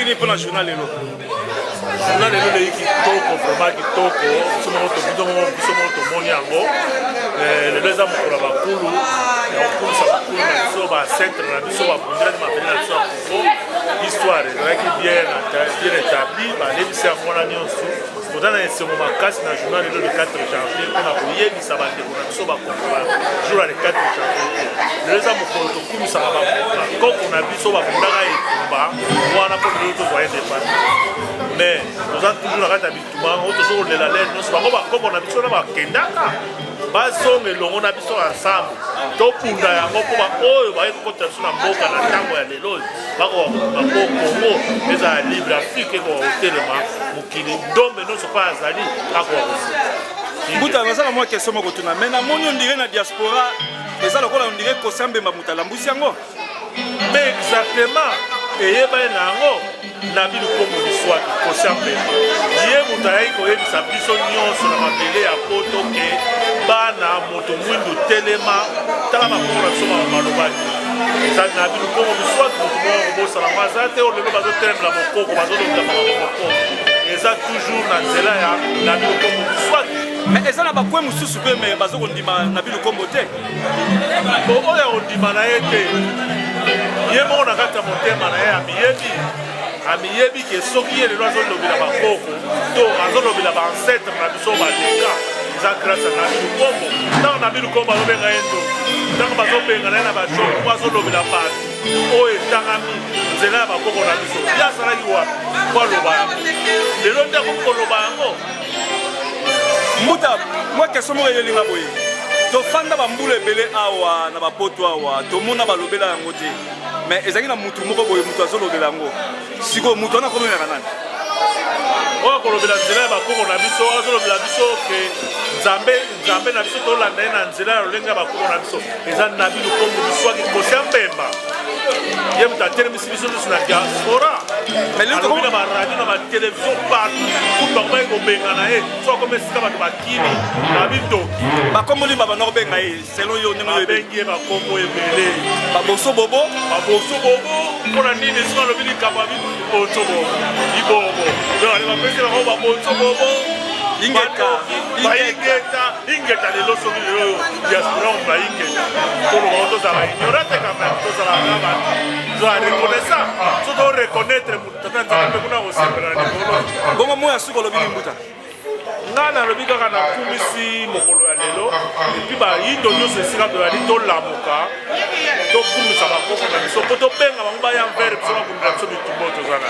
nini mpo na journal lelo? Journal lelo eleki kitoko, vraiment kitoko. Biso moko biso moko tomoni yango. Lelo eza mokolo ya bakulu, ya kokumisa bakulu na biso, baancêtres na biso babundelaki mabele na biso ya Congo. Histoire ezalaki bien bien établi, balebisi yango wana nyonso. Toza na esengo makasi na journal lelo le 4 janvier mpona koyebisa bandeko na biso bakongo jour ya le 4 janvier te. Lelo eza mokolo tokumisaka bakoko na biso babundaka etumba wana mpo lelo tozwa indépendance, mais toza toujours na kati ya bitumba yango. Tozo kolela lere nyonso bango bakoko na biso na bakendaka bazonga elongo na biso ensemble, tobunda yango mpo baoyo baye kokotela biso na mboka na ntango ya lelo oyo bakoka kobunda mpo Kongo ezala libre, Afrique ekoka kotelema, mokili ndombe nyonso mpo azali akoka kofuta. Mbuta, naza na mwa question moko tuna, mais namoni on dirait na diaspora eza lokola on dirait Kosia Mbemba moto alambusi yango. Mais exactement, eyebani na yango na bilukombo biswaki Kosia Mbemba ye moto ayaki koyebisa biso nyonso na mabele ya poto ke bana moto mwindu telema, tala bakoko na biso balobaki. Eza na bilukombo biswaki, moto moko kobosana ngo aza te. Oyo lelo bazotelemela mokoko, bazolobela makambo mokoko, eza toujours na nzela ya na bilukombo biswaki. Mais eza na bakwe mosusu mpe me baza kondima na bilukombo te. Bo oyo akondima na ye te, ye moko na kati ya motema na ye amiyebi, amiyebi ke soki ye lelo azolobela bakoko to azolobela baancêtres na biso baleka, eza grâce ya Nabi Lukombo. Ntango Nabi Lukombo azobenga ye ndoki, ntango bazobenga na ye na bashow po azolobela bato oyo etangami nzela ya bakoko na biso, ye azalaki wapi po aloba yango? Lelo nde akomi koloba yango. Mbuta, mwa question moko eyelinga boye. Tofanda bambula ebele awa na bapoto awa, tomona balobela yango te, mais ezalaki na mutu moko boye, mutu azolobela yango. Sikoyo mutu wana akomelaka nani? Oyo akolobela nzela ya bakoko na biso, azolobela biso ke Nzambe, Nzambe na biso, tolanda ye na nzela ya lolenge ya bakoko na biso, eza Nabi Lukombo Biswaki Kosia Mbemba. Ye moto atelemisi biso nyonso na diaspora, alobi na baradio, na batelevizio, partout. Kutu bakomaki kobengana ye, so akomi esika bato bakimi babindoki. Bakomboli babanda kobenga ye, selon yo ndenge oyebi? Babengi ye bakombo ebele. Baboso bobo. Baboso bobo mpona nini? Soki alobi likambo abi bonso bobo ibobo, donc ale bapesi bango babonso bobo. Ingeta. Baingeta, ingeta. Lelo soki lelo oyo diaspora oyo baingeta, toloba tozala ignorant te quand même, tozala na bato, tozala reconnaissant. So to reconnaître moto tata Nzambe mpe kuna kosepela na likolo. Bongo moya suka, olobi nini, mbuta? Nga nalobi kaka nakumisi mokolo ya lelo, et puis bayindo nyonso esika tozali, tolamuka, tokumisa bakoko na biso mpo tobenga bango baya mvere biso, bakundela biso bitumba oyo toza na.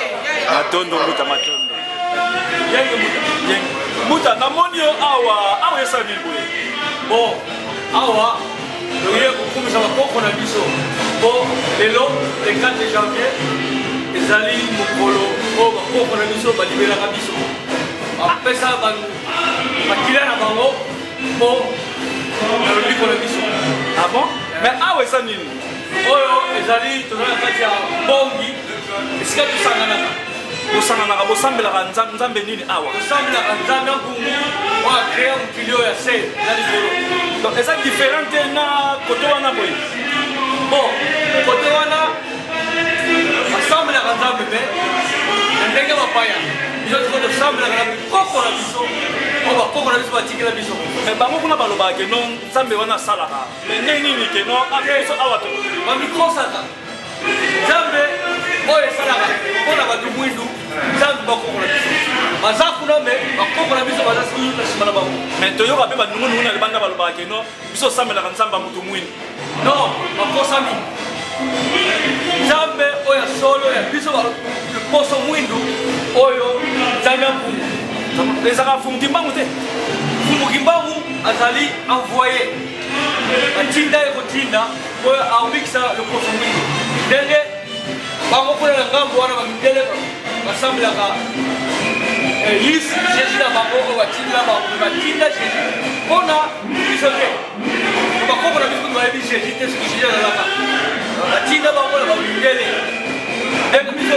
Matondo mbuta, matondo. Yenge mbuta, yenge mbuta. Namoni yo awa. Awa esala nini boye? Bon, awa toye kokumisa bakoko na biso mpo lelo le 4 janvier ezali mokolo oyo bakoko na biso balibelaka biso, bapesa makila na bango mpo na lobiko na biso. Ah bon, mais awa eza nini? Oyo ezali, toza na kati ya bongi, esika tosanganaka. Bosanganaka, bosambelaka Nzambe nini awa? Tosambelaka Nzambe Nkungu oyo acréa mokili oyo ya se na likolo. Donc eza différent te na kote wana boye? Bon, kote wana basambelaka Nzambe me na ndenge bapaya. Biso siko tosambelaka na bikoko na biso oyo bakoko na biso batikela biso. Mais bango kuna balobaka ke non, Nzambe wana asalaka, mais ndenge nini ke non, biso awa to Bamikosaka. Nzambe oyo esalaka mpona bato mwindu, Nzambe bakoko na biso baza kuna, me bakoko na biso baza sikoyo na nsima na bango. Mais toyoka mpe banungunungu na libanda, balobaka ke non, biso osambelaka Nzambe ya moto mwindu. Non, bakosami. Nzambe oyo ya solo ya biso poso mwindu, oyo Nzambe ya Mpungu. Ezalaka Mfumu Kimbangu te? Mfumu Kimbangu azali envoyé, batinda ye kotinda oyo akobikisa loposo mwindu. Ndenge bango kuna na ngambo wana bamindele basambelaka Yesu, Jésus na bango oyo batinda bango, batinda Jésus mpona biso te. Bakoko na biso kutu bayebi Jésus te. Soki Jésus azalaka, batinda bango na bamindele ndenge biso.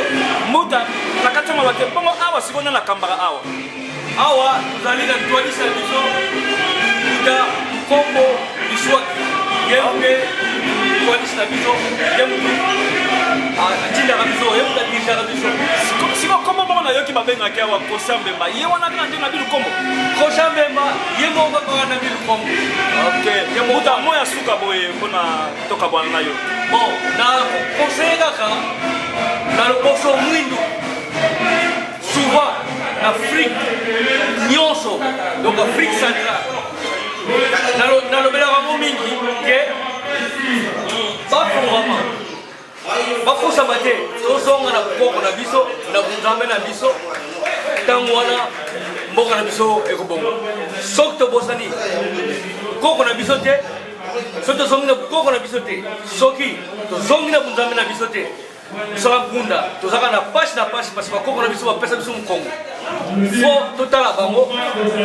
Mbuta, na kati ya maloba te. Bongo awa sikoyo nani akambaka awa? Awa tozali na toalisa biso Buta Kombo Biswaki, ye mpe toalisi na biso, ye motu. Atindaka biso, ye moto adirigeaka biso. Siko kombo moko nayoki babengaki awa Kosa Mbemba, ye wana kaka nde na bilu kombo. Kosa Mbemba ye moko kaka na bilu kombo. Ok, mbuta mo ya suka boye mpona tokabwana na yo. Bon, na conseille kaka na loposo mwindu souvent na Afrique nyonso, donc Afrique centrale, nalobelaka yango mingi ke bafongwama, bakosama te, tozonga na bokoko na biso, na bonzambe na biso. Ntango wana mboka na biso ekobonga. Soki tobosani koko na biso te, soki tozongi na bokoko na biso te, soki tozongi na bonzambe na biso te, tosala nkunda, tozalaka na pasi na pasi, parce bakoko na biso bapesa biso mokongo. Fo totala bango,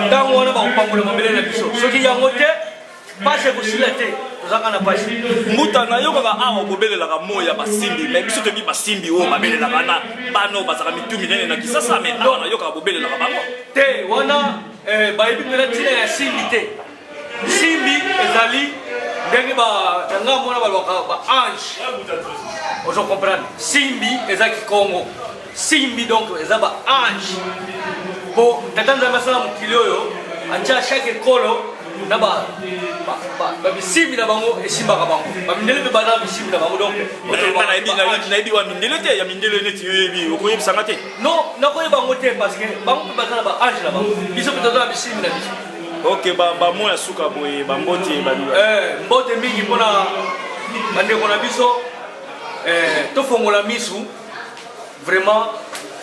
ntango wana bakopambola mabele na biso. Soki yango te, pasi ekosila te, tozalaka na pasi. Mbuta, nayokaka awa bobelelaka moi ya basimbi, mais biso toyebi basimbi oyo babelelaka na bana oyo bazalaka mitu minene na Kisasa, mais awa nayokaka bobelelaka bango te. Wana bayebi mpena ntina ya simbi te. Simbi ezali ndenge na ngambo wana balobaka ba ange, ozo comprendre. Simbi eza kikongo, simbi donc eza ba ange, po tata Nzambe asala mokili oyo, atia chaque ekolo na babisimbi na bango, esimbaka bango. Bamindele mpe baza na bisimbi na bango, donc Nayebi wa mindele te, ya mindele neti yoyebi, okoyebisanga te? Non, nakoyeba yango te, parce que bango mpe baza na ba ange na bango, biso mpe toza na bisimbi na biso. Ok, bamo ya suka boye, bambote. Mbote mingi mpona bandeko na biso. Tofongola misu vraiment,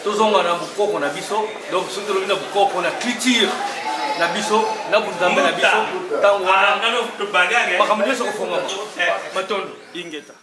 tozonga na bokoko na biso. Donc soki tolobi na bokoko, na culture na biso, na bonzambe na biso, ntango wana makambo nyonso kofongama. Matondo. Ingeta.